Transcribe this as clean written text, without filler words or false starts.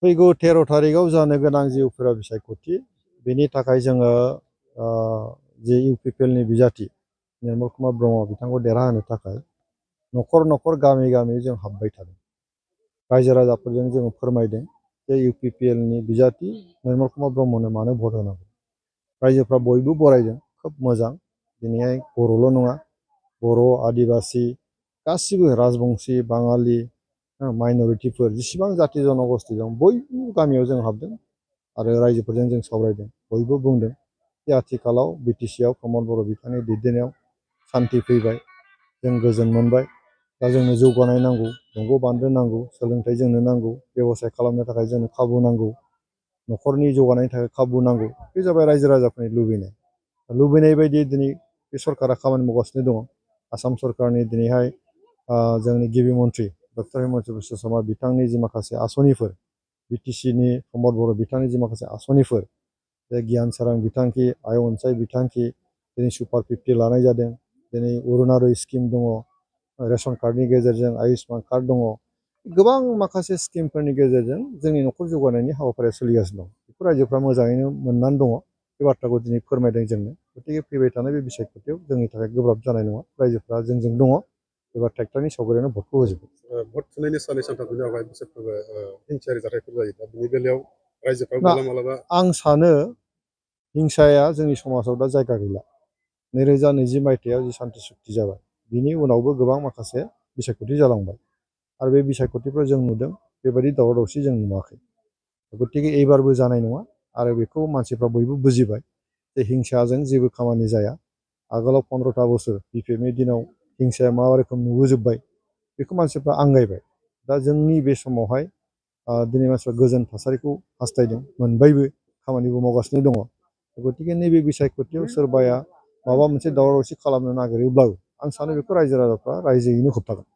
फैगौ 13 थारिखआव जानो गोनां जि उफेरा बिसायख'थि बेनि थाखाय जोङो जि इउपिपिएलनि बिजाथि निर्मल कुमार ब्रह्म बिथांखौ देरहाहोनो थाखाय न'खर न'खर गामि गामि जों हाबबाय थादों। रायजो राजाफोरजों जोङो फोरमायदों जे इउपिपिएलनि बिजाथि निर्मल कुमार ब्रह्मनो मानो भट होनांगौ। रायजोफ्रा बयबो बरायदों, खोब मोजां। दिनैहाय बर'ल' नङा, बर' आदिबासि गासिबो राजबंसि बाङालि माइन'रिटिफोर जेसेबां जाथि जन'गोष्ठी दं बयबो गामियाव जों हाबदों आरो रायजोफोरजों जों सावरायदों। बयबो बुंदों जे आथिखालाव बिटिसिआव प्रमद बर' बिथांनि दैदेननायाव सान्थि फैबाय, जों गोजोन मोनबाय। दा जोंनो जौगानाय नांगौ, दंग' बान्दो नांगौ, सोलोंथाइ जोंनो नांगौ, बेब'साय खालामनो थाखाय जोंनो खाबु नांगौ, न'खरनि जौगानायनि थाखाय खाबु नांगौ। बे जाबाय रायजो राजाफोरनि लुबैनाय। लुबैनाय बायदि दिनै बे सरकारा खामानि मावगासिनो दङ। आसाम सरकारनि दिनैहाय जोंनि गिबि मन्थ्रि डक्टर हिमन्त बिश्व शर्मा बिथांनि जि माखासे आसनिफोर, बिटिसिनि प्रमद बर' बिथांनि जि माखासे आसनिफोर, जे गियान सोरां बिथांखि, आइ अनसाय बिथांखि, दिनै सुपार 50 लानाय जादों, दिनै अरुन'दय स्किम दङ, रेशन कार्डनि गेजेरजों आयुष्मान कार्ड दङ, गोबां माखासे स्किमफोरनि गेजेरजों जोंनि न'खर जौगानायनि हाबाफारिया सोलिगासिनो दं। बेखौ रायजोफ्रा मोजाङैनो मोननानै दङ। बे बाथ्राखौ दिनै फोरमायदों जोंनो। गतिके फैबाय थानाय बे बिसायख'थियाव जोंनि थाखाय गोब्राब जानाय नङा। रायजोफ्रा जोंजों दङ। एबार ट्रेक्टरनि सावगारियानो भटखौ होजोबगोन। भट थुनायनि साननै सानथामनि उनावहाय बिसोरफोरबो हिंसायारि जाथायफोर जायो। दा बेनि बेलायाव रायजोफ्रा मालाबा आं सानो हिंसाया जोंनि समाजाव दा जायगा गैला। 2020 मायथाइयाव जि सान्ति सुक्ति जाबाय, बिनि उनावबो गोबां माखासे बिसायख'थि जालांबाय आरो बे बिसायख'थिफ्राव जों नुदों बेबायदि दावराव दावसि जों नुवाखै। गतिके एबारबो जानाय नङा आरो बेखौ मानसिफ्रा बयबो बुजिबाय जे हिंसाजों जेबो खामानि जाया। आगोलाव 15था बोसोर बिपिएफनि दिनाव हिंसाया मा रोखोम नुबोजोब्बाय बेखौ मानसिफ्रा आंगायबाय। दा जोंनि बे समावहाय दिनै मानसिफ्रा गोजोन थासारिखौ हास्थायदों, मोनबायबो, खामानिबो मावगासिनो दङ। गतिके नैबे बिसायख'थियाव सोरबाया माबा मोनसे दावराव दावसि खालामनो नागिरोब्लाबो आं सानो बेखौ रायजो राजाफ्रा रायजोयैनो होबथागोन।